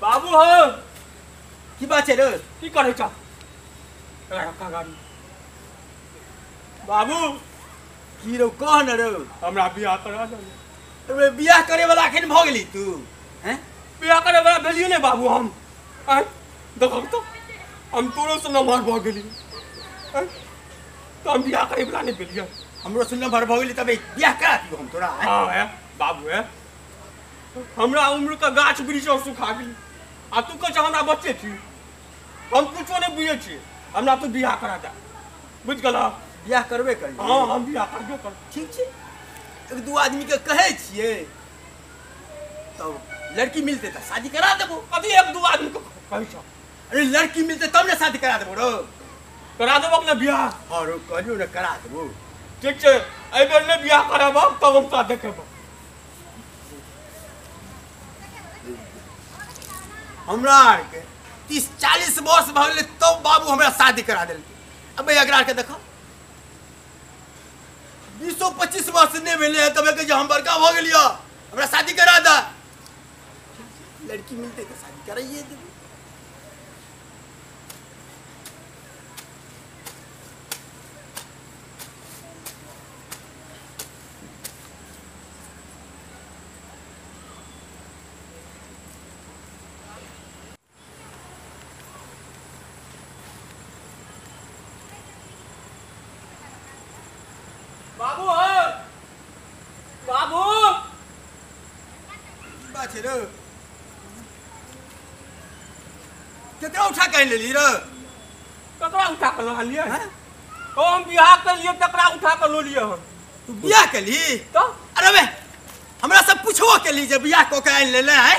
बाबू हो की बात छै रे की करै छ रखा गाड़ी बाबू की रो कह न रो हमरा बियाह करा दे। अबे बियाह करे वाला अखन भ गेली तू हैं? बियाह करे वाला भेलियो ने बाबू हम। आय देखो तो हम तोरो से नमहर भ गेली तो हम बियाह करे वाला नहीं भेलियो। हमरो से नमहर भ गेली तबे बियाह करा दियो हम तोरा। हां है बाबू है हमरा उम्र का गाछ वृक्ष और सुखा गेली आ तू कह हमरा बच्चे छी हम कुछो नहीं बुझे छी हमरा तू बियाह करा दे बुझ गेला। बियाह करबे करी? हां हम बियाह करबे कर। ठीक छै एक दू आदमी के कहै छियै तब लड़की मिलते त शादी करा देबो। अभी एक दू आदमी के कहै छ? अरे लड़की मिलते तब ने शादी करा देबो रो। करा देबो अपना बियाह? हां रो कहलियो ने करा देबो। ठीक छै एहि बेर ने बियाह कराबो तब हम तोरा देखेबो। हमरा आर के 30-40 वर्ष भ गेलै तब बाबू हमरा शादी करा देलकै। अब एकरा के देखो 20-25 वर्ष नहीं भेलै तब कहै छै हम बड़का भ गेलियो हमरा शादी करा दे। लड़की मिलते तो शादी कराइए देबै। बाबू हो बाबू की बात छै रे? केकरा उठा के लेली रे? ककरा उठा के लऽ लियै? ओ हम बियाह के लिए तकरा उठा के लऽ लियै हम। तू बियाह केली तो? अरे बे हमरा सब पूछबो केली जे बियाह कऽ के आनि लेले हैं?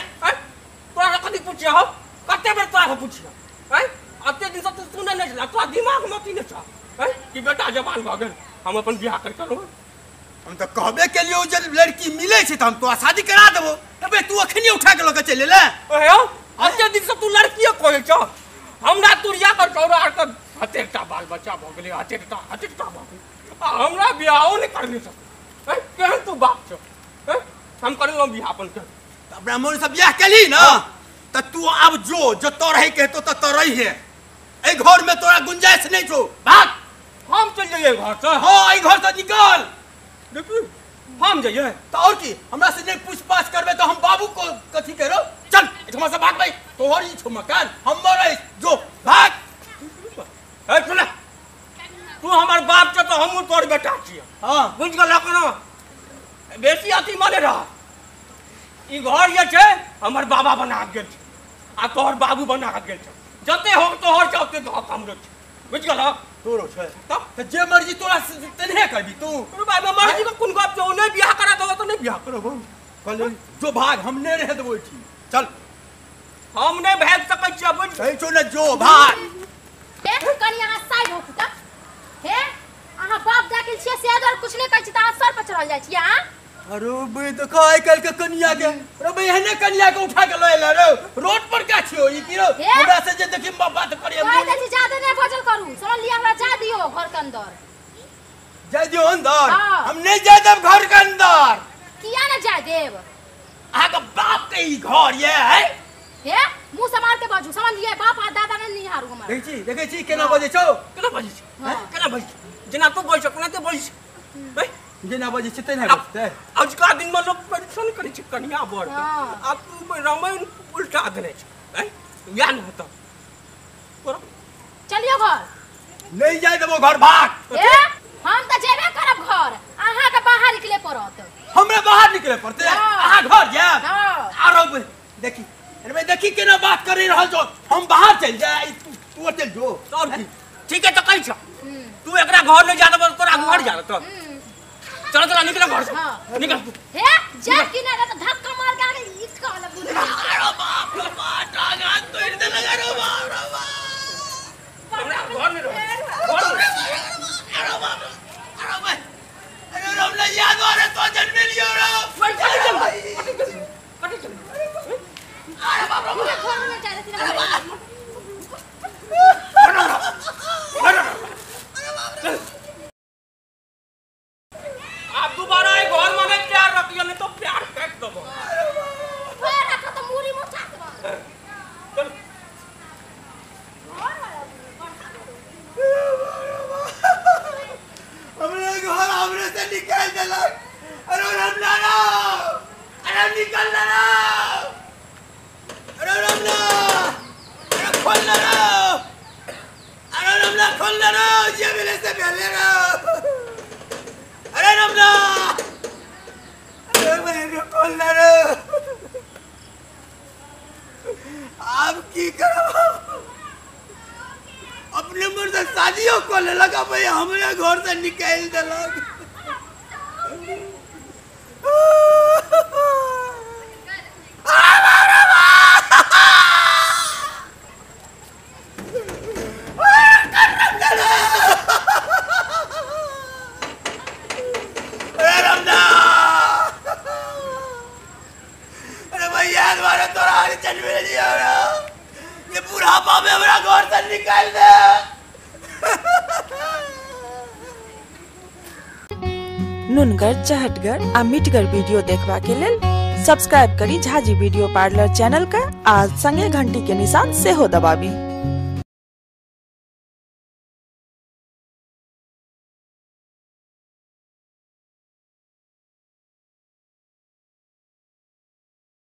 तोरा कथी पूछिए हम? कते बेर तोरा से पूछिए हैं? अते दिन से तू सुनै नहि छला तोरा दिमाग में अथी नहि छह हैं कि बेटा जवान भऽ गेल हम अपन बियाह कर करू। हम तो कहबे केलियो जे लड़की मिले छै त हम तोरा शादी करा देबो। अबे तू अखनी उठा के लऽ के चलि एले? ओहे हो अते दिन से तू लड़कीए कहै छ हमरा तुरिया कर चौरा आर के हतेटा बाल बच्चा भऽ गेलै हतेटा हतेटा भऽ गेलै आ हमरा बियाहो नहि करने छ हैं? केहन तू बाप छ हैं? हम करलहुँ बियाह अपन के। त ब्राह्मण से बियाह केली न त तू आब जो जतऽ रहै के हेतौ ततऽ रहिहे। एहि घर में तोरा गुंजाइश नहीं छौ भाग। हम चलि जइयै घर से? हाँ एहि घर से निकल। देखू हम जइयै त और की हमरा से नहीं पूछ पाछ करबे त हम बाबू को कथी करो। चल एठमा से भाग भाई तोहर ई छौ मकान हमर अछि जो भाग। ए सुन तू हमर बाप छ त हमहूँ तोहर बेटा छियै। हां बुझ गेलक न? बेसी अथी मने रह ई घर जे छै हमर बाबा बना के गेल छै आ तोहर बाबू बना के गेल छै जते हो तोहर छै ओते हक हमरो छै बुझ गेलक? तोरो छै तब त जे मर्जी तोरा तेनहे करबी तू। अरे बाबा मर्जी के कोन गप छै? ओ नहीं बियाह करा देबो त नहीं बियाह करबो। कहलियै जो भाग हम नहीं रह देबो एठी। चल हम नहीं भाग सकै छियै बुझ। कहै छौ ने जो भाग। हे कनी अहाँ साइड होखू त हे अहाँ बाप दाखिल छियै से दुआरे कुछ नहीं कहै छी त अहाँ सर पर चढ़ल जाइ छियै। अहाँ अरे बे देखो आइ काल्हि के कनिया के रे बे एहने कनिया के उठा के लऽ एलै रे रोड पर का छियो ई की रो हमरा से जे देखी बात करिए। कहै दै छी जादे नहीं बजल करू समझलियै? हमरा जा दियो घर के अंदर। जाय दियो अंदर? हम नहीं जाय देब घर के अंदर। किया ना जाय देब? अहाँ के बाप के ई घर ये है? हे मुंह समार के बाजू समझलियै? बाप आ दादा नहीं निहारू हमरा। देखै छी देखै छी केना बजै छौ? केना बजै छौ? केना बजै छौ? जेना तू बजै छौ कोना ते बजै छौ? जेना बजै छै तेना बजतै। आजुका दिन में लोग परेशान करै छै कनिया बर के आ तू रामायण उल्टा देने छै हैं? इएह ने हेतौ। चलियो घर। नहीं जाय देबो घर भाग। ए हम त जेबे करब घर अहाँ के बाहर निकले पड़त। हमरा बाहर निकले पड़तै? अहाँ घर जायब? आरो देखी अरे देखी केना बात करि रहल छौ। हम बाहर चलि जाय तू चलि जो। और की ठीक है त कहै छ तू एकरा घर नहीं जा देबो तोरा घर जा देतौ। चलो चलो निकल घर से निकल। हे जा कि ना त धक्का मार के आगे ई कहल बुझ। अरे बाप रे बाप टांगा तोड़ देलक। अरे बाप रे बाप हमरा घर में रह घर। अरे बाप रे अरे भाई अरे राम ले याद आ रे तो जन्म लियो रे। कटी चल कटी चल अरे बाप रे घर में जा देती ना। आप दोबारा घर में नहीं प्यार रखिए नहीं तो प्यार फेंक दबो। फेर रखो तो मूड़ी मोचा देबो। निकल ना अरे रमना अरे खोल ना अरे रमना खोल ना जे मिले से पहले ना अरे रमना अरे बहन खोल ना आप की करो अपने मर्द से शादियों को ले लगा भाई हमरे घर से निकाल देलक। अरे रमना अरे भैया तुम्हारे तोरा हरी चल मिल ये बुढ़ापा में हमरा घर से निकाल दे। नुनगर चहटगर आ मिठगर वीडियो देखबा के लेल सब्सक्राइब करी झाजी वीडियो पार्लर चैनल का आ संगे घंटी के निशान सेहो दबाबी।